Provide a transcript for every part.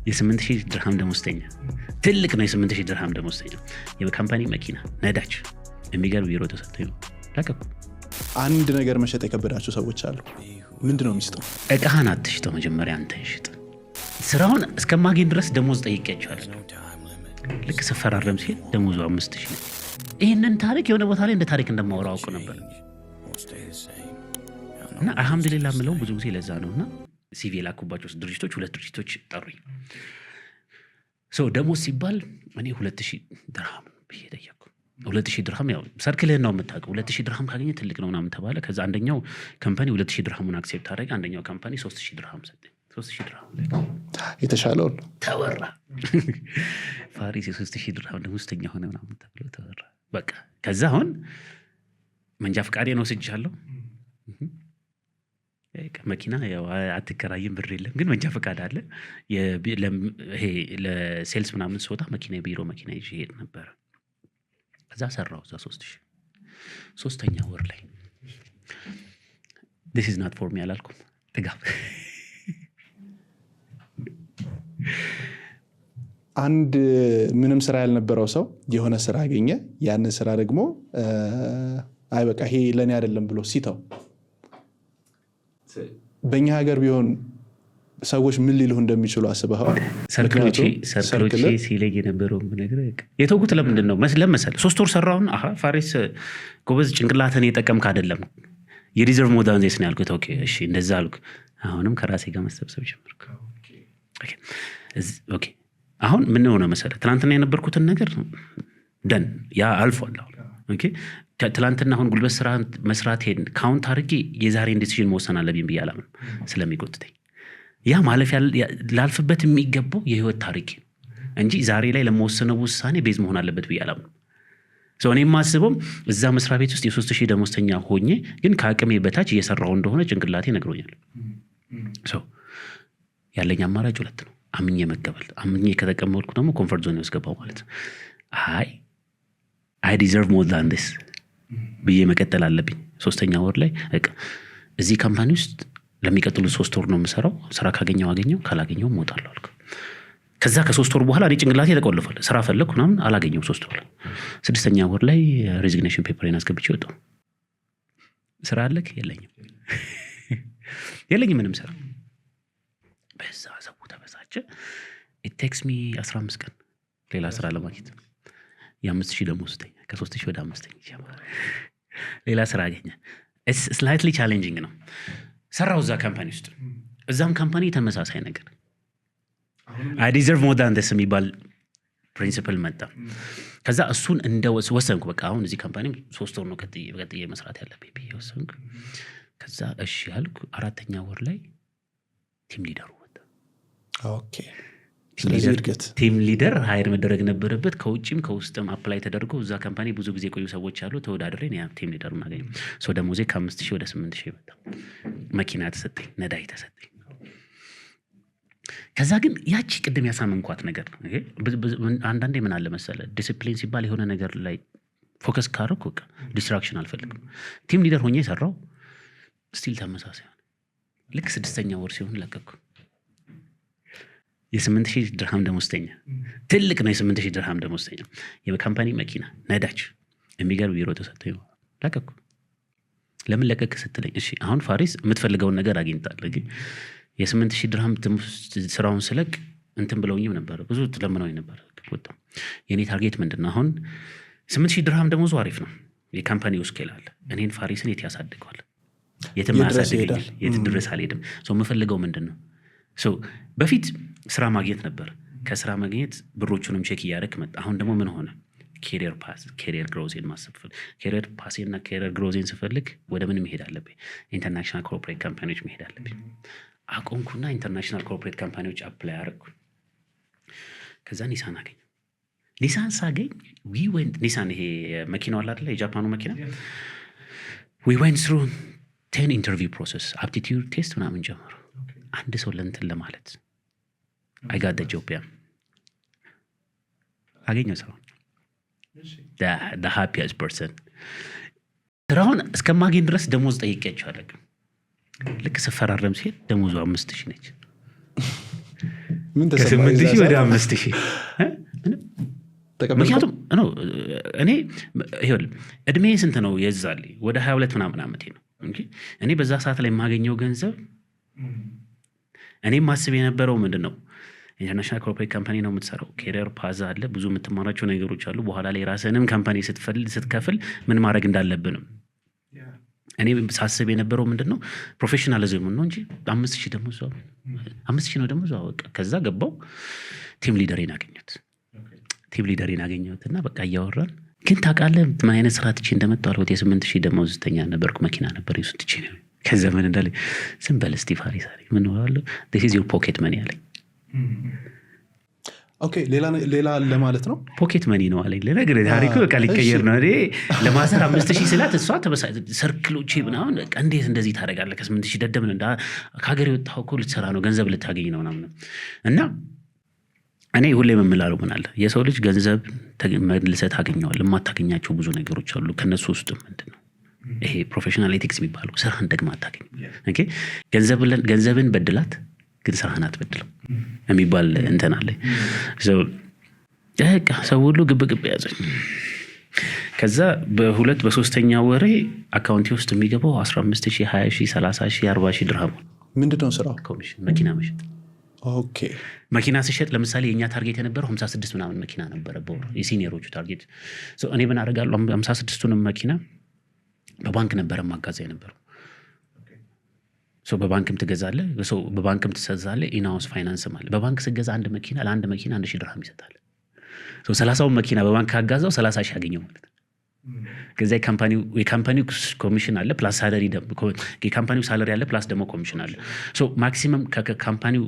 የ8,000 ድርሃም ደሞዝተኛ፣ ትልቅ ነው። የ8,000 ድርሃም ደሞዝተኛ፣ የ company መኪና፣ ነዳጅ፣ የሚገርም ቢሮ ተሰጥቶኝ ለቀኩ። አንድ ነገር መሸጥ የከበዳቸው ሰዎች አሉ። ምንድን ነው ሚስጥሩ? እቃህን አትሽጠው፣ መጀመሪያ አንተን ሽጥ። ስራውን እስከማገኝ ድረስ ደሞዝ ጠይቄያቸዋለሁ። ልክ ስፈራረም ሲሄድ ደሞዙ 5,000 ነው። ይህንን ታሪክ የሆነ ቦታ ላይ እንደ ታሪክ እንደማወራው አውቅ ነበር እና አልሐምዱሊላ የምለው ብዙ ጊዜ ለዛ ነው። እና CV የላኩባቸው ድርጅቶች ሁለት ድርጅቶች ጠሩኝ። So ደሞዝ ሲባል እኔ 2,000 ድርሃም ብዬ ጠየቅኩ። 2,000 ድርሃም ያው circle ህን ነው የምታውቀው። 2,000 ድርሃም ካገኘ ትልቅ ነው ምናምን ተባለ። ከዛ አንደኛው company 2,000 ድርሃሙን accept አደረገ። አንደኛው company 3,000 ድርሃም ሰጠኝ። 3,000 ድርሃም የተሻለውን ተወራ። ፋሪስ የ3,000 ድርሃም ደሞዝተኛ ሆነ ምናምን ተብሎ ተወራ። በቃ ከዛ አሁን መንጃ ፈቃዴን ወስጃለሁ። በቃ መኪና ያው አትከራይም፣ ብር የለም፣ ግን መንጃ ፈቃድ አለ። ይሄ ለ sales ምናምን ስወጣ መኪና፣ የቢሮ መኪና ይዤ እሄድ ነበረ። ከዛ ሰራው እዛ 3,000። ሶስተኛ ወር ላይ "This is not for me" አላልኩም። ጥጋብ። አንድ ምንም ስራ ያልነበረው ሰው የሆነ ስራ አገኘ። ያንን ስራ ደግሞ አይ በቃ ይሄ ለእኔ አይደለም ብሎ ሲተው በእኛ ሀገር ቢሆን ሰዎች ምን ሊሉህ እንደሚችሉ አስበኸዋል? Circle ኦቼ ምክንያቱም circle ኦቼ circle ሲለኝ የነበረውን ብነግርህ የተውኩት ለምንድን ነው ለመሰለህ 3 ወር ሰራውን፣ አሀ ፋሪስ ጎበዝ፣ ጭንቅላትህን የጠቀምክ አይደለም፣ you deserve more than this ነው ያልኩት። Okay እሺ እንደዛ አልኩ። አሁንም ከራሴ ጋር መሰብሰብ ጀመርኩ። Okay okay አሁን ምን ሆነ መሰለህ፣ ትናንትና የነበርኩትን ነገር done፣ ያ አልፏል። አሁን okay ከትላንትና አሁን ጉልበት ስራ መስራቴን count አድርጌ የዛሬን decision መወሰን አለብኝ ብዬ አላምንም፣ ስለሚጎትተኝ። ያ ማለፍ ላልፍበት የሚገባው የህይወት ታሪክ ነው እንጂ ዛሬ ላይ ለመወሰነው ውሳኔ base መሆን አለበት ብዬ አላምንም። So እኔ የማስበው እዛ መስሪያ ቤት ውስጥ የ3,000 ደሞዝተኛ ሆኜ ግን ከአቅሜ በታች እየሰራሁ እንደሆነ ጭንቅላቴ ነግሮኛል። So ያለኝ አማራጭ ሁለት ነው። አምኜ መቀበል። አምኜ ከተቀበልኩ ደግሞ comfort zone ውስጥ ገባሁ ማለት ነው። አይ I deserve more than this ብዬ መቀጠል አለብኝ። ሶስተኛ ወር ላይ በቃ እዚህ company ውስጥ ለሚቀጥሉት 3 ወር ነው የምሰራው። ስራ ካገኘው አገኘው፣ ካላገኘው እወጣለሁ አልኩ። ከዛ ከ3 ወር በኋላ እኔ ጭንቅላቴ ተቆልፏል። ስራ ፈለግኩ ምናምን አላገኘውም 3 ወር። ስድስተኛ ወር ላይ resignation paper ኤን አስገብቼ ወጣሁ። ስራ አለክ? የለኝም፣ የለኝም ምንም ስራ። በዛ ሰው ተበሳጨ። It takes me 15 ቀን ሌላ ስራ ለማግኘት። የ5,000 ደሞዝተኛ ከ3,000 ወደ አምስተኛ ሌላ ስራ አገኘ። Slightly challenging ነው። ሰራው እዛ company ውስጥ። እዛም company ተመሳሳይ ነገር፣ I deserve more than this የሚባል principle መጣ። ከዛ እሱን እንደ ወሰንኩ። በቃ አሁን እዚህ company 3 ወር ነው ቀጥዬ መስራት ያለብኝ ብዬ ወሰንኩ። ከዛ እሺ ያልኩ አራተኛ ወር ላይ team leader ኡ ወጣ። Okay ስለዚህ እድገት Team leader hire መደረግ ነበረበት። ከውጭም ከውስጥም apply ተደርጎ እዛ company ብዙ ጊዜ የቆዩ ሰዎች አሉ። ተወዳድሬ እኔ team leader ኡን አገኘሁ። So ደሞዜ ከ5,000 ወደ 8,000 መጣ። መኪና ተሰጠኝ፣ ነዳጅ ተሰጠኝ። ከዛ ግን ያቺ ቅድም ያሳመንኳት ነገር ነው። ይሄ አንዳንዴ ምን አለ መሰለ፣ ዲስፕሊን ሲባል የሆነ ነገር ላይ focus ካደረኩ በቃ distraction አልፈልግም። Team leader ሆኜ የሰራው still ተመሳሳይ ሆነ። ልክ ስድስተኛ ወር ሲሆን ለቀኩ። የ8,000 ድርሃም ደሞዝተኛ፣ ትልቅ ነው። የ8,000 ድርሃም ደሞዝተኛ፣ የ company መኪና፣ ነዳጅ፣ የሚገርም ቢሮ ተሰጥቶኝ ለቀኩ። ለምን ለቀክ ስትለኝ፣ እሺ አሁን ፋሪስ የምትፈልገውን ነገር አግኝታል። ግን የ8,000 ድርሃም ስራውን ስለቅ እንትን ብለውኝም ነበረ፣ ብዙ ለምነውኝ ነበረ። ወጣሁ። የእኔ target ምንድን ነው? አሁን 8,000 ድርሃም ደሞዙ አሪፍ ነው። የ company ው scale አለ። እኔን ፋሪስን የት ያሳድገዋል? የትም የት ድረስ አያሳድገኝም። ይሄዳል? የት ድረስ አልሄድም። So የምፈልገው ምንድን ነው? So በፊት ስራ ማግኘት ነበር። ከስራ ማግኘት ብሮቹንም check እያደረግ መጣ። አሁን ደግሞ ምን ሆነ? Career path፣ career growth ኤን ማሰብ፣ career path ኤን እና career growth ኤን ስፈልግ ወደ ምን መሄድ አለብኝ? International corporate company ዎች መሄድ አለብኝ። አቆምኩና international corporate company ዎች apply አደረግኩ። ከዛ ኒሳን አገኘ። ኒሳን ሳገኝ we went፣ ኒሳን ይሄ መኪናው አለ አይደለ? የጃፓኑ መኪና። We went through 10 interview process፣ aptitude test ምናምን ጀመሩ። አንድ ሰው ለእንትን ለማለት I got the job፣ yeah አገኘው ስራውን። Happiest person። ስራውን እስከማገኝ ድረስ ደሞዝ ጠይቄያቸው አላውቅም። ልክ ስፈራረም ሲሄድ ደሞዙ 5,000 ነች። ምን ተሰማህ? ከ8,000 የዛ ወደ ሰዓት? 5,000 እ? ምንም። ተቀበልከው? ምክንያቱም ነው እኔ ይኸውልህ እድሜ ስንት ነው የዛኔ? ወደ 22 ምናምን ዓመቴ ነው እንጂ እኔ በዛ ሰዓት ላይ የማገኘው ገንዘብ፣ እኔ ማስብ የነበረው ምንድን ነው? International corporate company ነው የምትሰራው፣ career path አለ፣ ብዙ የምትማራቸው ነገሮች አሉ። በኋላ ላይ የራስህንም company ስትከፍል ምን ማድረግ እንዳለብንም እኔ ሳስብ የነበረው ምንድን ነው? Professionalism ነው እንጂ 5,000 ደግሞ 5,000 ነው ደግሞ። በቃ ከዛ ገባው፣ team leader ኤን አገኘሁት። Team leader ኤን አገኘሁት እና በቃ እያወራን፣ ግን ታውቃለህ ምን አይነት ስራ ትቼ እንደመጣሁ አልኩት። የ8,000 ደመወዝተኛ ነበርኩ፣ መኪና ነበር፣ እሱን ትቼ ነው። ከዛ ምን እንዳለኝ፣ ዝም በል እስቲ ፋሪስ አለኝ። ምን እለዋለሁ? "This is your pocket money" አለኝ። Okay፣ ሌላ ለማለት ነው። Pocket money ነው አለኝ። ልነግርህ ታሪኩ በቃ ሊቀየር ነው። እኔ ለማሰር 5,000 ስላት እሷ circle ኦቼ ምናምን በቃ እንዴት እንደዚህ ታደርጋለህ? ከ8,000 ደደብ ነህ፣ ከሀገር የወጣኸው እኮ ልትሰራ ነው፣ ገንዘብ ልታገኝ ነው ምናምን። እና እኔ ሁሌም የምላለው ምን አለ፣ የሰው ልጅ ገንዘብ መልሰህ ታገኘዋለህ። የማታገኛቸው ብዙ ነገሮች አሉ። ከነሱ ውስጥ ምንድን ነው? ይሄ professional ethics የሚባለው ስራህን ደግመህ አታገኝም። Okay? ገንዘብን በድላት ግን ስራህን አትበድለው የሚባል እንትን አለ። So በቃ ሰው ሁሉ ግብ ግብ ያዘኝ። ከዛ በሁለት በሶስተኛ ወሬ account ኤ ውስጥ የሚገባው 15 ሺህ፣ 20 ሺህ፣ 30 ሺህ፣ 40 ሺህ ድርሃም። ምንድን ነው ስራው? ኮሚሽን፣ መኪና መሸጥ። መኪና ስሸጥ ለምሳሌ የእኛ target የነበረው 56 ምናምን መኪና ነበረ በወር፣ የ senior ኦቹ target። So እኔ ምን አደርጋለሁ? 56ቱንም መኪና በባንክ ነበረ ማጋዛ የነበረው። So በባንክም ትገዛለህ፣ so በባንክም ትገዛለህ፣ in-house finance ም አለ። በባንክ ስገዛ አንድ መኪና ለአንድ መኪና 1,000 ድርሃም ይሰጣል። So 30ውን መኪና በባንክ ካጋዛው 30,000 ያገኘው ማለት ነው። ከዚያ የ company ው ኮሚሽን አለ plus salary፣ የ company ው salary አለ plus ደግሞ ኮሚሽን አለ። So maximum ከ company ው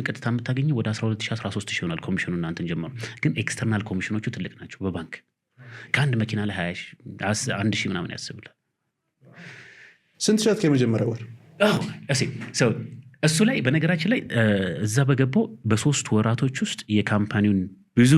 ቀጥታ የምታገኘው ወደ 12 13 ይሆናል ኮሚሽኑ እናንተን ጀመሩ። ግን external ኮሚሽኖቹ ትልቅ ናቸው። በባንክ ከአንድ መኪና ላይ 1,000 ምናምን ያስብላል። ስንት ሸጥክ የመጀመሪያ ወር? አዎ፣ እሺ፣ so እሱ ላይ በነገራችን ላይ እዛ በገባው በ3 ወራቶች ውስጥ የ company ውን ብዙ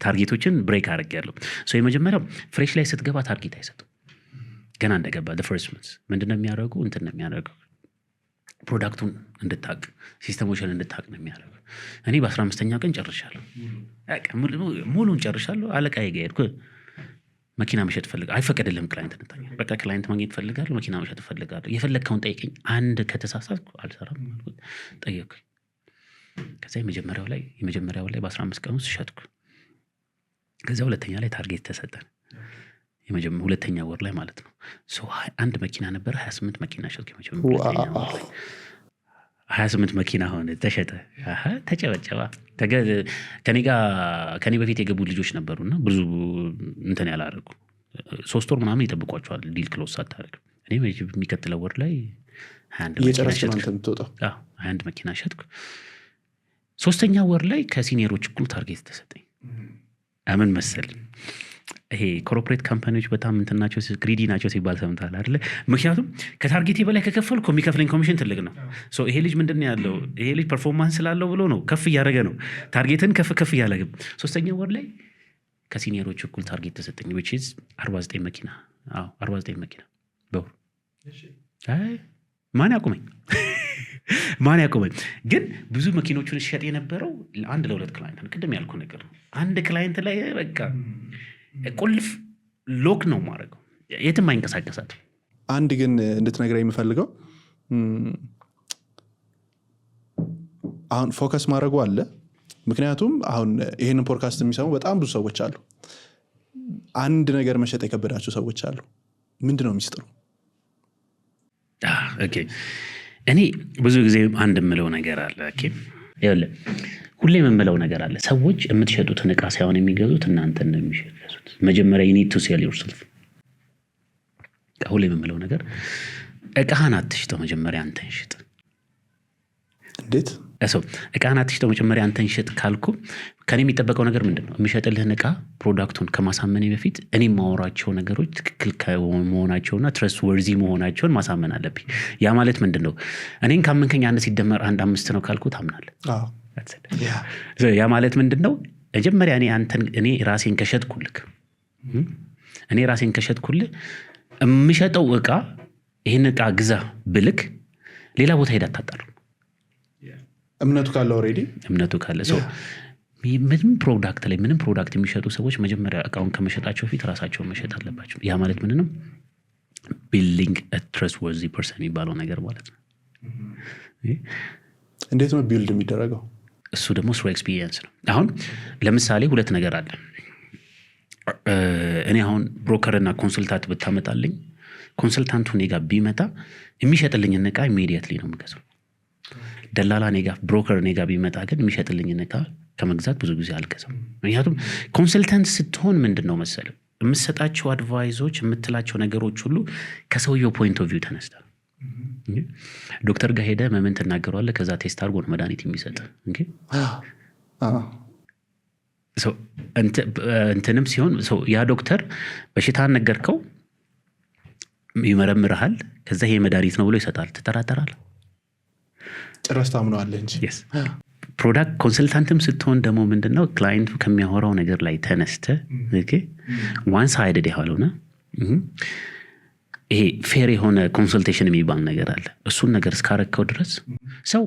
target ኦችን break አድርጌያለሁ። So የመጀመሪያው fresh ላይ ስትገባ target አይሰጡም። ገና እንደገባ first month ምንድን ነው የሚያደርጉ? እንትን ነው የሚያደርጉ፣ product ኡን እንድታቅ፣ system ኦችን እንድታቅ ነው የሚያደርጉ። እኔ በ15ኛው ቀን ጨርሻለሁ። በቃ ሙሉን ጨርሻለሁ። አለቃዬ ጋር ሄድኩ። መኪና መሸጥ እፈልጋለሁ። አይፈቀድልህም client እንታኛ። በቃ client ማግኘት እፈልጋለሁ፣ መኪና መሸጥ እፈልጋለሁ። የፈለግከውን ጠይቀኝ፣ አንድ ከተሳሳትኩ አልሰራም አልኩት። ጠየቅኩኝ። ከዛ የመጀመሪያው ላይ በ15 ቀን ውስጥ ሸጥኩ። ከዛ ሁለተኛ ላይ target ተሰጠን። ሁለተኛ ወር ላይ ማለት ነው። So አንድ መኪና ነበረ፣ 28 መኪና ሸጥኩ። ሁለተኛ ወር ላይ 28 መኪና ሆነ፣ ተሸጠ። አሀ፣ ተጨበጨባ። ከኔ ጋር ከኔ በፊት የገቡ ልጆች ነበሩ እና ብዙ እንትን ያላደረጉ 3 ወር ምናምን ይጠብቋቸዋል deal close ሳታደርግ። እኔ የሚቀጥለው ወር ላይ 21 መኪና እየጨረስክ ነው ሸጥኩ። አንተ የምትወጣው። አዎ፣ 21 መኪና ሸጥኩ። ሶስተኛ ወር ላይ ከ senior ኦች እኩል target ተሰጠኝ። አምን መሰል ይሄ corporate company ዎች በጣም እንትን ናቸው፣ greedy ናቸው ሲባል ሰምተሃል አይደለ? ምክንያቱም ከ target ኤ በላይ ከከፈልኩ የሚከፍለኝ ኮሚሽን ትልቅ ነው። So ይሄ ልጅ ምንድን ነው ያለው? ይሄ ልጅ performance ስላለው ብሎ ነው ከፍ እያደረገ ነው፣ target ን ከፍ ከፍ እያደረገ። ሶስተኛ ወር ላይ ከ senior ኦች እኩል target ተሰጠኝ፣ which is 49 መኪና። አዎ፣ 49 መኪና በወር። አይ ማን ያቁመኝ፣ ማን ያቁመኝ? ግን ብዙ መኪኖቹን ሸጥ የነበረው ለአንድ ለሁለት client ነው። ቅድም ያልኩ ነገር ነው። አንድ client ላይ በቃ ቁልፍ lock ነው ማድረገው፣ የትም አይንቀሳቀሳትም። አንድ ግን እንድትነግረኝ የምፈልገው አሁን focus ማድረጉ አለ። ምክንያቱም አሁን ይህንን ፖድካስት የሚሰሙ በጣም ብዙ ሰዎች አሉ። አንድ ነገር መሸጥ የከበዳቸው ሰዎች አሉ። ምንድን ነው ሚስጥሩ? Okay። እኔ ብዙ ጊዜ አንድ የምለው ነገር አለ። Okay፣ ይኸውልህ ሁሌም የምለው ነገር አለ። ሰዎች የምትሸጡትን እቃ ሳይሆን የሚገዙት እናንተን ነው የሚገዙት። መጀመሪያ you need to sell yourself። ሁሌም የምለው ነገር እቃህን አትሽጠው፣ መጀመሪያ አንተን ሽጥ። እንዴት? ሰው እቃህን አትሽጠው፣ መጀመሪያ አንተን ሽጥ ካልኩ ከኔ የሚጠበቀው ነገር ምንድን ነው? የሚሸጥልህን እቃ product ኡን ከማሳመኔ በፊት እኔ የማወራቸው ነገሮች ትክክል መሆናቸውና trustworthy መሆናቸውን ማሳመን አለብኝ። ያ ማለት ምንድን ነው? እኔን ካመንከኝ አንድ ሲደመር አንድ አምስት ነው ካልኩ ታምናለህ። ያ ማለት ምንድን ነው? መጀመሪያ እኔ አንተን እኔ ራሴን ከሸጥኩልህ የምሸጠው እቃ ይህን እቃ ግዛ ብልክ ሌላ ቦታ ሄዳ አታጣራም። እምነቱ ካለ already። እምነቱ ካለ። So ምንም product ላይ፣ ምንም product የሚሸጡ ሰዎች መጀመሪያ እቃውን ከመሸጣቸው በፊት ራሳቸውን መሸጥ አለባቸው። ያ ማለት ምንድን ነው? Building trustworthy person የሚባለው ነገር ማለት ነው። እንዴት ነው build የሚደረገው? እሱ ደግሞ through experience ነው። አሁን ለምሳሌ ሁለት ነገር አለ። እኔ አሁን broker እና consultant ብታመጣልኝ፣ consultant ኡ እኔ ጋር ቢመጣ የሚሸጥልኝን እቃ immediately ነው የምገዛው። ደላላ እኔ ጋር፣ broker እኔ ጋር ቢመጣ ግን የሚሸጥልኝን እቃ ከመግዛት ብዙ ጊዜ አልገዛም። ምክንያቱም consultant ስትሆን ምንድን ነው መሰለህ፣ የምትሰጣቸው advice ኦች፣ የምትላቸው ነገሮች ሁሉ ከሰውየው point of view ተነስተህ። ዶክተር ጋር ሄደህ ህመምን ትናገረዋለህ። ከዛ test አድርጎ ነው መድኃኒት የሚሰጥ። So እንትንም ሲሆን ያ ዶክተር በሽታን ነገርከው፣ ይመረምርሃል። ከዛ ይሄ መድኃኒት ነው ብሎ ይሰጣል። ትጠራጠራል። ጭራሽ ታምነዋለህ እንጂ። Product consultant ም ስትሆን ደግሞ ምንድን ነው፣ client ኡ ከሚያወራው ነገር ላይ ተነስተህ one sided ያልሆነ፣ ይሄ fair የሆነ consultation የሚባል ነገር አለ። እሱን ነገር እስካረከው ድረስ ሰው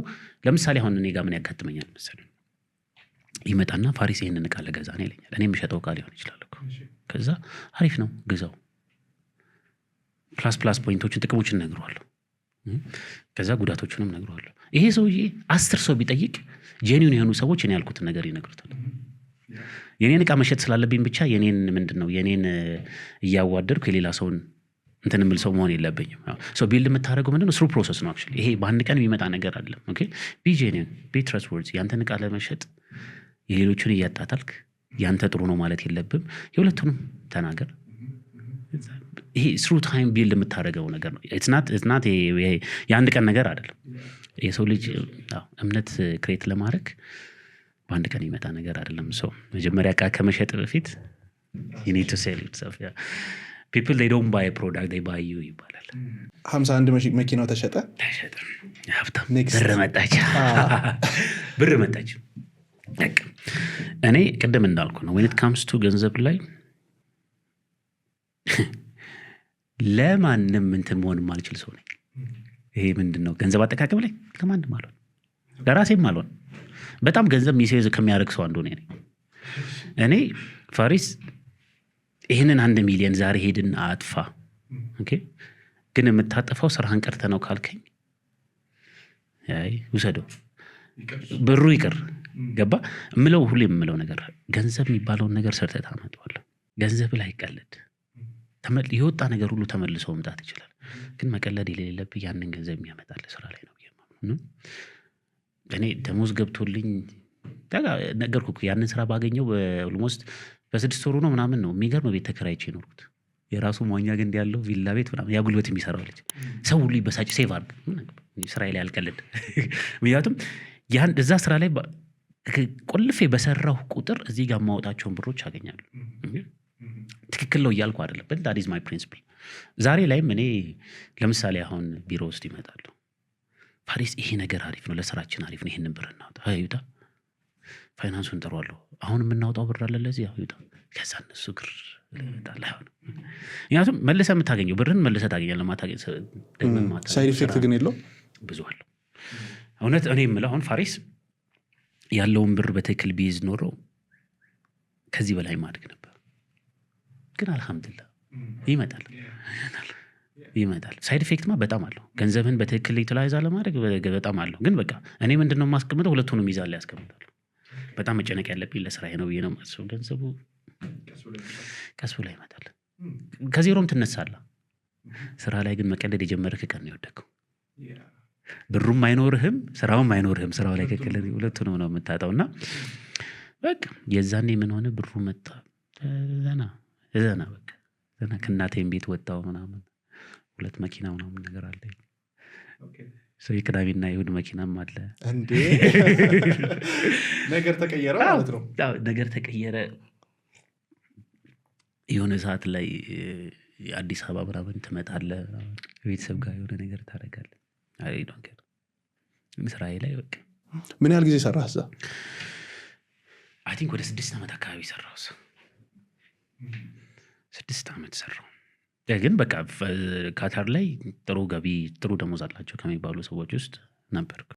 ለምሳሌ አሁን እኔ ጋር ምን ያጋጥመኛል መሰለህ? ይመጣና ፋሪስ ይህንን እቃ ልገዛ ነው ይለኛል። እኔ የምሸጠው እቃ ሊሆን ይችላል እኮ። ከዛ አሪፍ ነው ግዛው፣ plus plus point ኦችን፣ ጥቅሞችን እነግረዋለሁ። ከዛ ጉዳቶቹንም እነግረዋለሁ። ይሄ ሰውዬ 10 ሰው ቢጠይቅ genuine የሆኑ ሰዎች እኔ ያልኩትን ነገር ይነግሩታል። የኔን እቃ መሸጥ ስላለብኝ ብቻ የኔን ምንድን ነው የኔን እያዋደድኩ የሌላ ሰውን እንትን የምል ሰው መሆን የለብኝም። So build የምታደርገው ምንድነው፣ through process ነው። Actually ይሄ በአንድ ቀን የሚመጣ ነገር አይደለም። Okay, be genuine, be trustworthy። ያንተን እቃ ለመሸጥ የሌሎቹን እያጣጣልክ ያንተ ጥሩ ነው ማለት የለብም። የሁለቱንም ተናገር። ይሄ through time build የምታደርገው ነገር ነው። It's not የአንድ ቀን ነገር አይደለም። የሰው ልጅ አዎ፣ እምነት create ለማድረግ በአንድ ቀን የሚመጣ ነገር አይደለም። So መጀመሪያ እቃ ከመሸጥ በፊት you need to sell yourself. Yeah. People, they don't buy a product, they buy you ይባላል። 51 መኪናው ተሸጠ። ተሸጠ። ሀብታም Next. ብር መጣች፣ ብር መጣች። በቃ እኔ ቅድም እንዳልኩ ነው፣ when it comes to ገንዘብ ላይ ለማንም እንትን መሆን የማልችል ሰው ነኝ። ይሄ ምንድን ነው፣ ገንዘብ አጠቃቀም ላይ ለማንም አልሆን፣ ለራሴም አልሆን። በጣም ገንዘብ misuse ከሚያደርግ ሰው አንዱ እኔ ነኝ። እኔ ፋሪስ ይህንን 1 ሚሊዮን ዛሬ ሄድን አጥፋ፣ okay፣ ግን የምታጠፋው ስራህን ቀርተህ ነው ካልከኝ፣ አይ ውሰደው፣ ብሩ ይቅር። ገባ እምለው፣ ሁሌ የምለው ነገር ገንዘብ የሚባለውን ነገር ሰርተህ ታመጣዋለህ። ገንዘብ ላይ ቀልድ የወጣ ነገር ሁሉ ተመልሶ መምጣት ይችላል። ግን መቀለድ የሌለብህ ያንን ገንዘብ የሚያመጣልህ ስራ ላይ ነው ብዬ የማምነው። እኔ ደሞዝ ገብቶልኝ ነገርኩህ እኮ፣ ያንን ስራ ባገኘው almost በ6 ወሩ ነው ምናምን ነው የሚገርም ቤት ተከራይቼ የኖርኩት። የራሱ መዋኛ ገንዳ ያለው ቪላ ቤት ምናምን፣ ያ ጉልበት የሚሰራው ልጅ ሰው ሁሉ ይበሳጭ። Save አድርግ፣ ስራዬ ላይ አልቀልድ። ምክንያቱም ያን እዛ ስራ ላይ ቆልፌ በሰራሁ ቁጥር እዚህ ጋር የማወጣቸውን ብሮች አገኛለሁ። ትክክል ነው እያልኩ አይደለም፣ but that is my principle። ዛሬ ላይም እኔ ለምሳሌ አሁን ቢሮ ውስጥ ይመጣሉ። ፋሪስ ይሄ ነገር አሪፍ ነው፣ ለስራችን አሪፍ ነው፣ ይሄንን ብር እናውጣ። አይ ይውጣ። ፋይናንሱን እንጠራዋለሁ። አሁን የምናወጣው ብር አለ ለዚህ፣ ያው ይውጣ። ከዛ እነሱ ግር ይመጣል። አይሆንም። ምክንያቱም መልሰህ የምታገኘው ብርን መልሰህ ታገኛለህ። ማታገኝ ደግመህ ማታገኘው Side effect ስራ ግን የለው። ብዙ አለው። እውነት እኔ የምለው አሁን ፋሪስ ያለውን ብር በትክክል ቢይዝ ኖሮ ከዚህ በላይ ማድግ ነበር። ግን አልሐምዱሊላህ ይመጣል ይመጣል። Side effect ማ በጣም አለው። ገንዘብህን በትክክል utilize አለማድረግ በጣም አለው። ግን በቃ እኔ ምንድን ነው የማስቀምጠው፣ ሁለቱንም ሚዛን ላይ ያስቀምጣለሁ። በጣም መጨነቅ ያለብኝ ለስራዬ ነው ብዬ ነው የማስበው። ገንዘቡ ቀስ ብሎ ይመጣል። ከዜሮም ትነሳለህ። ስራ ላይ ግን መቀለድ የጀመርክ ቀን ነው የወደቅከው። ብሩም አይኖርህም፣ ስራውም አይኖርህም። ስራው ላይ ከቀለድክ ሁለቱንም ነው የምታጣው። እና በቃ የዛኔ ምን ሆነ፣ ብሩ መጣ። ዘና ዘና በቃ ዘና፣ ከእናቴም ቤት ወጣው ምናምን፣ ሁለት መኪና ምናምን ነገር አለኝ። ሰው የቅዳሜና የእሑድ መኪናም አለ። እንዴ፣ ነገር ተቀየረ ማለት ነው። አዎ፣ ነገር ተቀየረ። የሆነ ሰዓት ላይ አዲስ አበባ ምናምን ትመጣለህ፣ ምናምን ከቤተሰብ ጋር የሆነ ነገር ታደርጋለህ። I don't care። ስራዬ ላይ በቃ ምን ያህል ጊዜ ሰራህ እዛ? I think ወደ 6 ዓመት አካባቢ ሰራሁ እዛ። 6 ዓመት ሰራሁ። ግን በቃ ካታር ላይ ጥሩ ገቢ፣ ጥሩ ደሞዝ አላቸው ከሚባሉ ሰዎች ውስጥ ነበርኩ።